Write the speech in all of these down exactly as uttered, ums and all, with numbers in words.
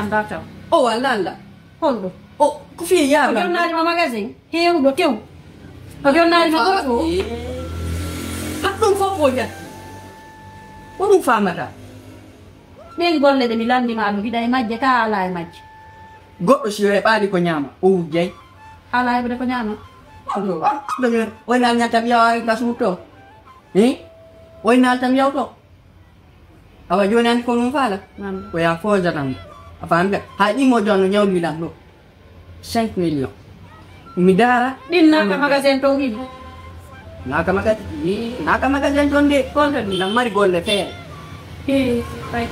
Anda taw. O walla Allah. Honɗo? O ko fiye yara. Ko jonnaade ma magasin. Heewɗo tew. Ko jonnaade ma goto. Haɗ ɗum fof o jat. Ko ɗum famata. Ɗen golle ɗe mi lanndinaa ɗum, hiɗa e majje ka alaa e majje? Goɗɗo si heɓaali ko ñaama, o wujjay. Alaa heɓude ko ñaama? Ɗum waynaal ñattam yawa ka suuto. Hi? Waynaal tam yawto. Awa jooni anndi ko ɗum faala? Ko ya fooja tan. A faamde? Haa ɗimmo jooni no ñawmi lan ɗo. Cinq millions. Mi daara. Ɗin naaka magasin ton ɗin. Naaka magasin, naaka magasin ton de, konta ɗum nan mari golle feere. Ee, fay.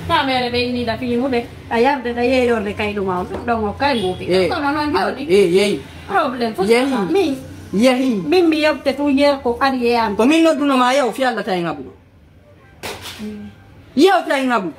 Taa meere ɓe inni la fii muɓe. A yarde ta yeeyorde kay ɗum on. Ɗon o kay muufi. Ee. Kono noon jooɗi. Ee, yeeyi. Problème fof. Yeeyi. Min. Yeeyi. Min mi yewte tun yeer ko ari e am. Ko min nodduno ma yew fi Allah tawi ngabuɗo. Yew tawi ngabuɗo.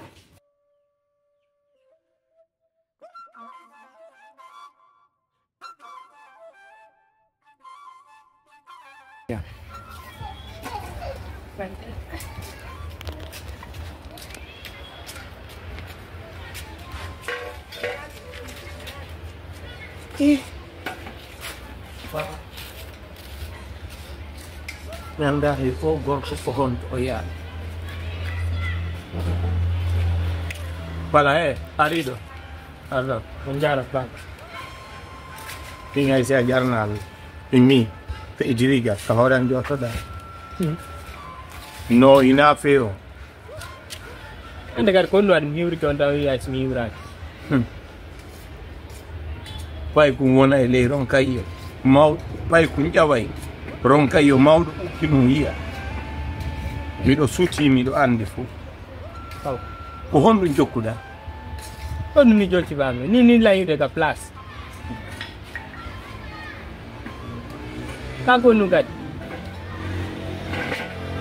Mi anndaa hay fof gorko ko honto o yaha. Voilà, e ariiɗo. Arɗo, on njaara baba. Ɗin hay si a jarnaali. Ɗin mi, ko e dirigal, ka hoore an jootoɗaa. No ina feewo. Hannde kadi ko ɗum waɗi mi hiwrike on taw wiya si mi hiwraaki. Pay ko wona e ley ronkayyo mawɗo, pay ko ƴaway ronkayyo mawɗo ukkino yiya. Miɗo sutii, miɗo anndi fof. Aw. Ko honɗum jokkuɗaa? Ɗon mi jolti bamɓe. Ni, ni layude ka place. Kanko nu kadi.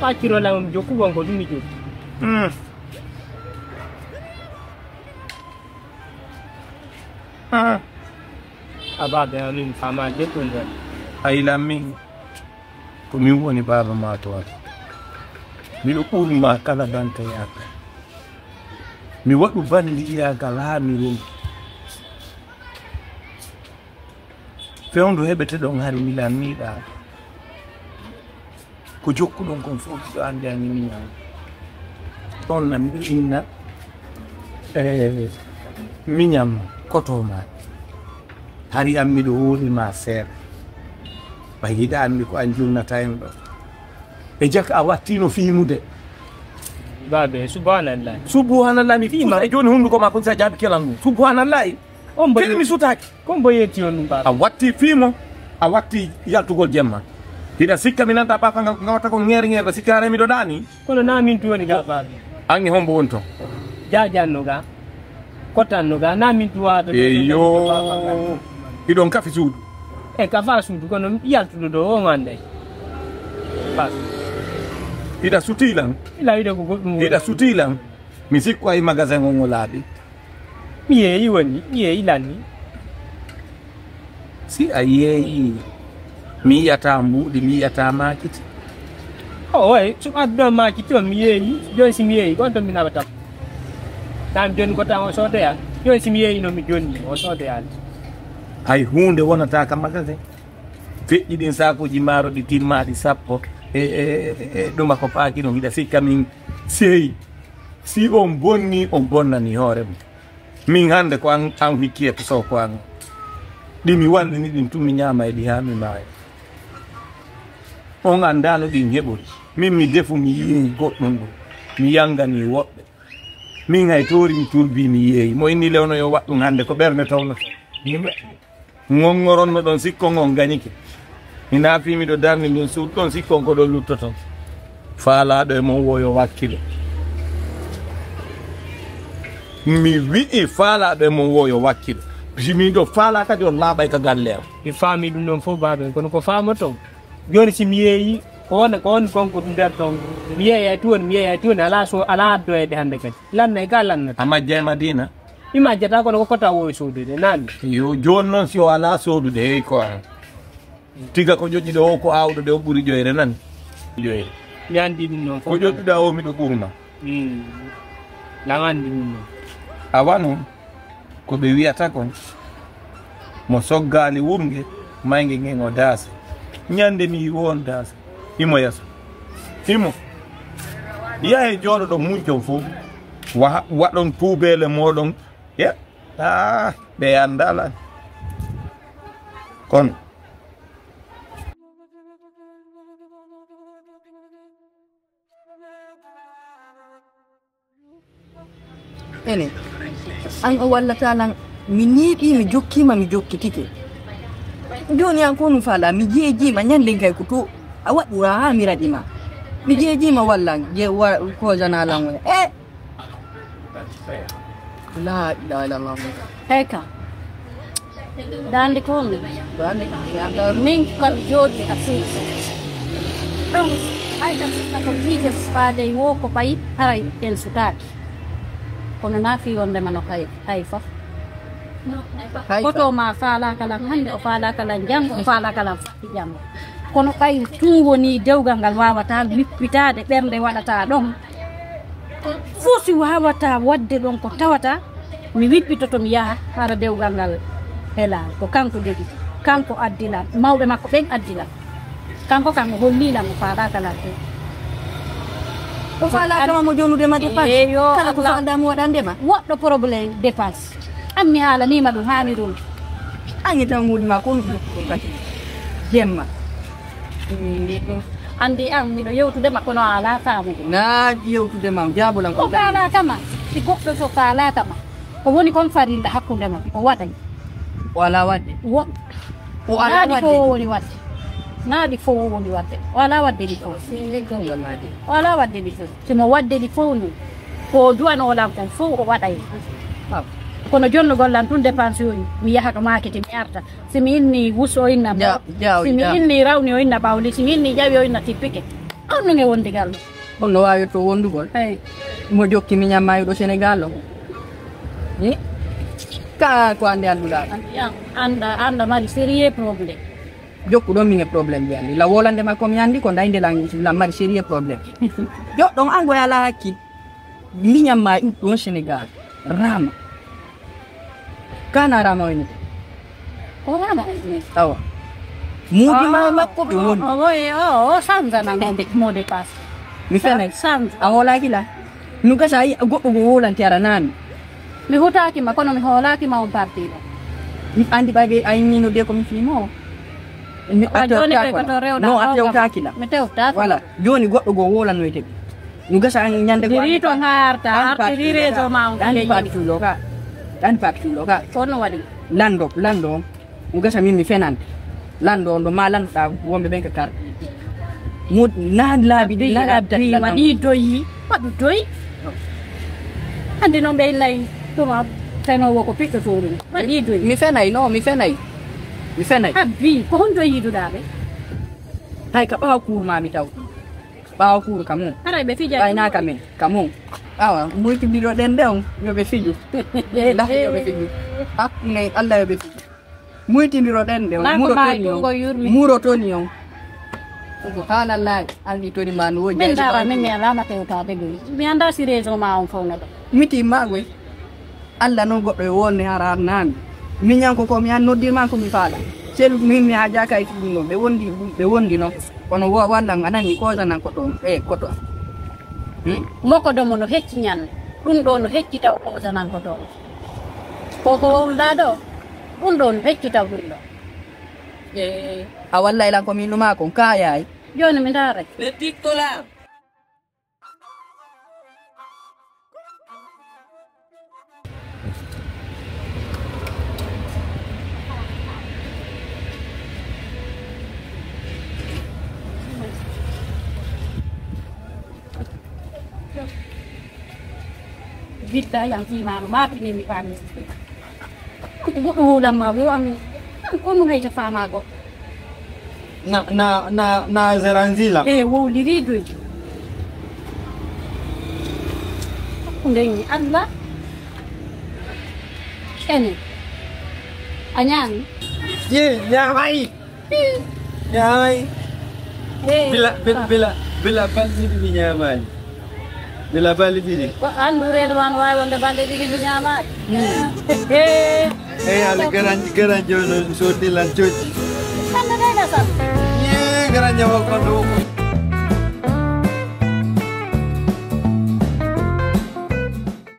Facciro lamam jokku bon ko ɗum mi jokku. Hmm. Ah. A baabe amin fama jokku ɗon. Ay lammi. Ko min woni baaba ma toon. Miɗo ɓurma kala bantayaagal. Mi waɗu bandiyaagal haa mi ronki. Fewndo heɓeteɗon hari mi lanniiɗaa. Ko jokkuɗon kon fof miɗo anndi a ñimiñam. Ɗon na miɗo inna, eh, miñam koto ma. Hari an miɗo wowli ma seeɗa. Ɓay hiɗa anndi ko an julnata en ɗo. E jaka a wattino fiimude. Baabe, subhanallah. Subhanallah, mi fiima. E jooni hunnduko ma kon sa jaabi kelan ɗum. Subhanallah. On mbo Kadi mi sutaaki. Ko mbo yetti on ɗum baabe. A watti fiimo, a watti yaltugol jemma. Hiɗa sikka mi nanta baafa nga, nga watta kon ŋeere ŋeere, sikka hare miɗo ɗaani. Kono na min tu woni ga baabe. An e hombo woni ton? Jaajanno ga. Kotanno ga, na min tu waɗo. Eyo. Hiɗon kafi suudu. E kafa suudu, kono yaltuɗo ɗo, on anday. Bas. Hiɗa sutii lan? Ila wiɗe ko goɗɗum woni. Hiɗa sutii lan? Mi sikko ay magasin on o laaɓi. Mi yeeyi woni, mi yeeyi lanni. Si a yeeyi, mi yi'ataa mbuuɗi, mi yi'ataa maakiti. O way, so adduɗo maakiti on, mi yeeyi. Jooni si mi yeeyi, ko on ton mi naɓata. Tan jooni ko tan o soodoya. Jooni si mi yeeyi noon mi jonni, o soodoyaani. Hay huunde wonataa ka magasin. Feƴƴi ɗin saakuuji maaro ɗi timmaaɗi sappo e, e, e, e ɗuma ko paaki ɗum. Hiɗa sikka min seeyi. Si on bonni, on bonnani hoore mum. Min hannde ko an, an hikki e ko sow ko an. Ɗi mi wallini ɗin tun mi ñaama e ɗi haa mi maaya. On anndaa no ɗin heɓori. Min mi defu mi yi'i goɗɗum ɗum. Mi yangani woɓɓe. Min hay toori mi turbii mi yeeyi. Mo inni lewno yo waɗɗum hannde ko ɓernde tawno. Ŋoŋŋoronno ɗon sikkon on gañike. Mi naafii miɗo darni ndun suudu ɗon sikkon ko ɗon luttoton. Faalaaɗo e mon wo yo wakkilo. Mi wi'i faalaaɗo e mon wo yo wakkilo. Si miɗo faalaa kadi on laaɓay ka galle am. Mi faami ɗum ɗon fof baaben, kono ko faamoton. Jooni si mi yeeyi, ko won, ko won kon ko nder ton. Mi yeeya e tuwon, mi yeeya e tuwon, alaa so, alaa addoyde hannde kadi. Lannay ka lannata. A majja e Madina? Mi majjata kono ko kota o e soodude, naami. Yo, jooni noon si o alaa soodude, heyi ko an. Tiga ko ƴoƴƴuɗo o, ko aawɗo de o ɓuri ƴoyre nan. Ƴoyre. Mi anndi ɗum noon fof. Ko ƴoƴƴuɗa o, miɗo ɓurma. Hmm. Lan anndi ɗum noon. Awa noon, ko ɓe wiyata kon, mo soggaali wurnge, maynge ngen o daasa. Ñande mi won daasa, himo yaso. Himo. Yahe jooɗoɗon muncon fof. Wa-, waɗon tuubeele mooɗon. Ye, ah, ɓe anndaa lan. Kono. Ene, an o wallata lan, mi niiɓi, mi jokkima, mi jokkitike. Joni an ko nu fala, mi jeejima, ñanden kay ko to a waɗura ha mi raɗima. Mi jeejima wallan, je wa, ko jana lan waya. Eh! La ilaha illallah. Heka. Dande ko mi. Dande ko mi. Min kam jooɗi a suuɗi. Ɗum, hay kam sukka ko jiije faade wo ko ɓayi, haray en sutaaki. Kono na fi wonde mano kay, kay fof. Hay fof. Koto ma faala kala hannde, o faala kala janngo, o faala kala fatti janngo. Kono ɓay tun woni dewgal ngal wawata wippitaade, ɓernde waɗata ɗon. Fuu si wawata waɗde ɗon ko tawata, mi wippitoto mi yaha hara dewgal ngal hela. Ko kanko jogi, kanko addi lan, mawɓe makko ɓen addi lan. Kanko kam o holli lan o faala kala to. O faala kama mo jonude ma dépense. Eyo, kala ko Allah. Faalda mo waɗande ma. Woɗɗo problème dépense. An mi haalanima ɗum, haani ɗum. An e taw muudi ma ko ɗum kadi. Jemma. Andi an miɗo yewtude ma kono a ala faamude. Na yewtude ma, jaabolan ko. O faala kama, si goɗɗo so faala kama. Ko woni kon farilla hakkunde mon, o waɗay. O alaa waɗde. Wo, o alaa waɗde. Fof woni waɗde. Naa ɗi fof woni waɗde. O alaa waɗde ɗi fof. O alaa waɗde ɗi fof. Si mo waɗde ɗi fof ni, ko duwanoo lan kon fof o waɗay. Kono jonnugol lan tun dépense yooyu, mi yaha to maakete mi arta. Si mi inni wus o inna baw. Si mi inni rawni o inna bawli. Si mi inni ƴawi o inna tippike. On no nge wondi gallo. Kono no waawirto wondugol. Eey. Mo jokki miñan maayuɗo Senegal o. Ni? Ka ko annde annduɗaa. Anda, anda mari sérieux problème. Jokkuɗon min e problème ɓe anndi. La wolande makko mi anndi ko ndayde lan lan mari sérieux problème. Joɗɗon an goy alaa hakkil. Miñan maayuɗo Senegal. Rama. Kana rama woni ko? O rama woni. Awa. Mudi ma makko ɓe woni. O woye o o sanzana ngam mot de passe. Mi fenay. Sanza. A hoolaaki la? Nu gasa a yi goɗɗo go hoolante ara naami. Mi hutaaki ma kono mi hoolaaki ma on partiɗo. Mi andi ɓay ɓe a yinnino de ko mi fimo. Mi a tewtaaki la. Mi tewtaaki. Voilà. Joni goɗɗo go hoolanoyte ɓe. No gasa an ñande ko. Diri to harta artiri réseau ma on. An paaki tulo ka. An paaki tulo ka. Kono waɗi. Lando lando. No gasa min mi fenan. Lando on do ma lando da wonbe ben ka kar. Mo na labi de na labi da. Waɗi doyi. Waɗu doyi. Andi non be nay. Tuma feno wo ko pitto to ɗum. Waɗi doyi. Mi fenay no mi fenay. Mi fenay. Abbi ko hon doyi duɗaɓe. Hay ka ɓawa kurma mi taw. Ɓaawo kuuru ka mum. Haray ɓe fija. Ɓayna ka men ka mum. Awa muytindiro ɗen ɗe on yo ɓe fiju. Lahi yo ɓe fiju. Hakkunde Allah yo ɓe fiju. Muytindiro ɗen ɗe on. Muro toni on. Muro toni on. Ko haala laawi alni toni ma no woji. Min dara min mi alama tewtade goy. Mi anda si région ma on fof no ɗo. Miti ma goy. Allah noon goɗɗo e wonde hara arnaami miñan ko ko mi an noddirma ko mi faala. Selu min mi haajaaka e ɗum ɗo ɓe wondi ɓe wondi noon. Kono wo wallan a nani kosanan ko toon e ko toon. Hmm? Mokodomo no hecci ñande ɗum ɗo no hecci taw kosanan ko toon. Ko ko wowluɗa ɗo ɗum ɗo no hecci taw ɗum ɗo. E a wallay lan ko min numa kon kayaay. Jooni mi ndaaray. Bitta yan fiimaano maa pinii mi faami. Goɗɗo wuulan ma wo ami. Ko ɗum hay to faama goɗɗo. Na na na na zeranzila. E wowliri doy. Hakkunde ni Allah. Ene. A ñaami. Ye ñaamay. Ñaamay. Bila bila bila bila balɗiɗi mi ñaamaani. Bila bali biri. Ko andu reedu man wawi wonde balɗe ɗiɗi mi ñamaaki. Eyi, ala garan garan jono soti lan joji. Hande de gasal. Ye garan jawa kondo.